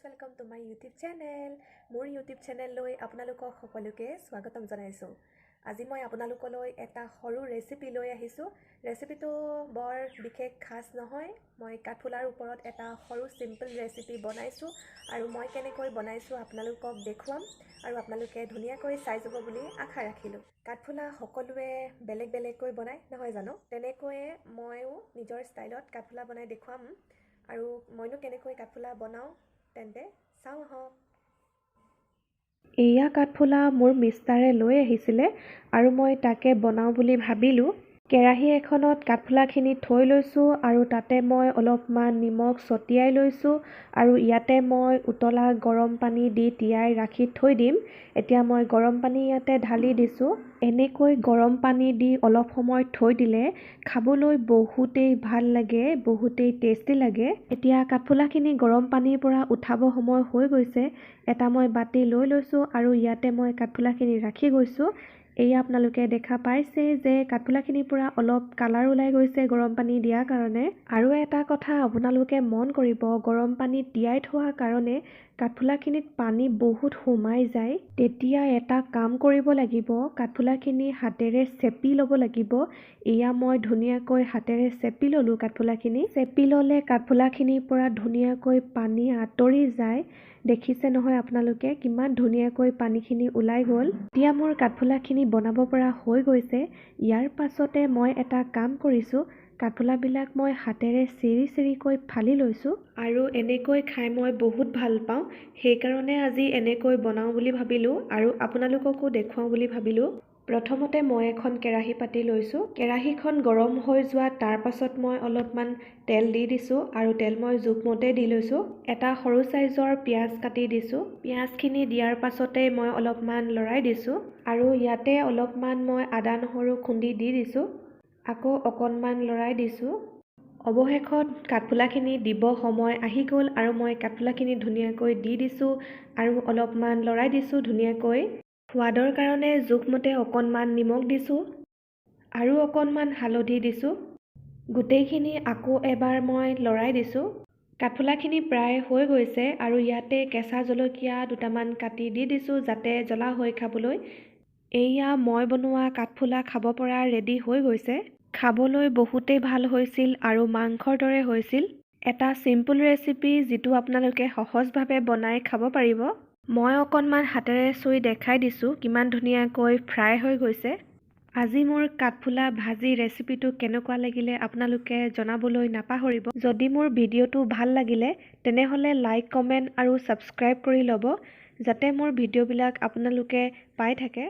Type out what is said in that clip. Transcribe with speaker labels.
Speaker 1: Welcome to my YouTube channel. মোৰ YouTube চেনেললৈ আপোনালোকক সকলোকে স্বাগতম জনাইছোঁ। আজি মই আপোনালোকলৈ এটা সৰু ৰেচিপি লৈ আহিছোঁ। ৰেচিপিটো বৰ বিশেষ খাচ নহয়। মই কাঠফুলাৰ ওপৰত এটা সৰু চিম্পল ৰেচিপি বনাইছোঁ আৰু মই কেনেকৈ বনাইছোঁ আপোনালোকক দেখুৱাম আৰু আপোনালোকে ধুনীয়াকৈ চাই যাব বুলি আশা ৰাখিলোঁ। কাঠফুলা সকলোৱে বেলেগ বেলেগকৈ বনায়, নহয় জানো? তেনেকৈয়ে ময়ো নিজৰ ষ্টাইলত কাঠফুলা বনাই দেখুৱাম। আৰু মইনো কেনেকৈ কাঠফুলা বনাওঁ, তেন্তে চাওঁ আহক। এয়া কাঠফুলা মোৰ মিষ্টাৰে লৈ আহিছিলে আৰু মই তাকে বনাওঁ বুলি ভাবিলোঁ। কেৰাহী এখনত কাঠফুলাখিনি থৈ লৈছোঁ আৰু তাতে মই অলপমান নিমখ ছটিয়াই লৈছোঁ আৰু ইয়াতে মই উতলা গৰম পানী দি তিয়াই ৰাখি থৈ দিম। এতিয়া মই গৰম পানী ইয়াতে ঢালি দিছোঁ। এনেকৈ গৰম পানী দি অলপ সময় থৈ দিলে খাবলৈ বহুতেই ভাল লাগে, বহুতেই টেষ্টি লাগে। এতিয়া কাঠফুলাখিনি গৰম পানীৰ পৰা উঠাব সময় হৈ গৈছে। এটা মই বাতি লৈ লৈছোঁ আৰু ইয়াতে মই কাঠফুলাখিনি ৰাখি গৈছোঁ। এয়া আপোনালোকে দেখা পাইছে যে কাঠফুলাখিনিৰ পৰা অলপ কালাৰ ওলাই গৈছে গৰম পানী দিয়াৰ কাৰণে। আৰু এটা কথা আপোনালোকে মন কৰিব, গৰম পানী তিয়াই থোৱাৰ কাৰণে কাঠফুলাখিনিত পানী বহুত সোমাই যায়। তেতিয়া এটা কাম কৰিব লাগিব, কাঠফুলাখিনি হাতেৰে চেপি ল'ব লাগিব। এয়া মই ধুনীয়াকৈ হাতেৰে চেপি ল'লোঁ। কাঠফুলাখিনি চেপি ল'লে কাঠফুলাখিনিৰ পৰা ধুনীয়াকৈ পানী আঁতৰি যায়। দেখিছে নহয় আপোনালোকে, কিমান ধুনীয়াকৈ পানীখিনি ওলাই গ'ল। এতিয়া মোৰ কাঠফুলাখিনি বনাব পৰা হৈ গৈছে। ইয়াৰ পাছতে মই এটা কাম কৰিছোঁ, কাঠফুলাবিলাক মই হাতেৰে চিৰি চিৰিকৈ ফালি লৈছোঁ আৰু এনেকৈ খাই মই বহুত ভাল পাওঁ। সেইকাৰণে আজি এনেকৈ বনাওঁ বুলি ভাবিলোঁ আৰু আপোনালোককো দেখুৱাওঁ বুলি ভাবিলোঁ। প্ৰথমতে মই এখন কেৰাহী পাতি লৈছোঁ। কেৰাহীখন গৰম হৈ যোৱা তাৰ পাছত মই অলপমান তেল দি দিছোঁ আৰু তেল মই জোখমতে দি লৈছোঁ। এটা সৰু চাইজৰ পিঁয়াজ কাটি দিছোঁ। পিঁয়াজখিনি দিয়াৰ পাছতে মই অলপমান লৰাই দিছোঁ আৰু ইয়াতে অলপমান মই আদা নহৰু খুন্দি দি দিছোঁ। আকৌ অকণমান লৰাই দিছোঁ। অৱশেষত কাঠফুলাখিনি দিব সময় আহি গ'ল আৰু মই কাঠফুলাখিনি ধুনীয়াকৈ দি দিছোঁ আৰু অলপমান লৰাই দিছোঁ ধুনীয়াকৈ। সোৱাদৰ কাৰণে জোখমতে অকণমান নিমখ দিছোঁ আৰু অকণমান হালধি দিছোঁ। গোটেইখিনি আকৌ এবাৰ মই লৰাই দিছোঁ। কাঠফুলাখিনি প্ৰায় হৈ গৈছে আৰু ইয়াতে কেঁচা জলকীয়া দুটামান কাটি দি দিছোঁ, যাতে জ্বলা হৈ খাবলৈ। এয়া মই বনোৱা কাঠফুলা খাব পৰা ৰেডি হৈ গৈছে। খাবলৈ বহুতেই ভাল হৈছিল আৰু মাংসৰ দৰে হৈছিল। এটা চিম্পল ৰেচিপি, যিটো আপোনালোকে সহজভাৱে বনাই খাব পাৰিব। মই অকণমান হাতেৰে চুই দেখাই দিছোঁ, কিমান ধুনীয়াকৈ ফ্ৰাই হৈ গৈছে। আজি মোৰ কাঠফুলা ভাজি ৰেচিপিটো কেনেকুৱা লাগিলে আপোনালোকে জনাবলৈ নাপাহৰিব। যদি মোৰ ভিডিঅ'টো ভাল লাগিলে, তেনেহ'লে লাইক, কমেণ্ট আৰু ছাবস্ক্ৰাইব কৰি ল'ব, যাতে মোৰ ভিডিঅ'বিলাক আপোনালোকে পাই থাকে।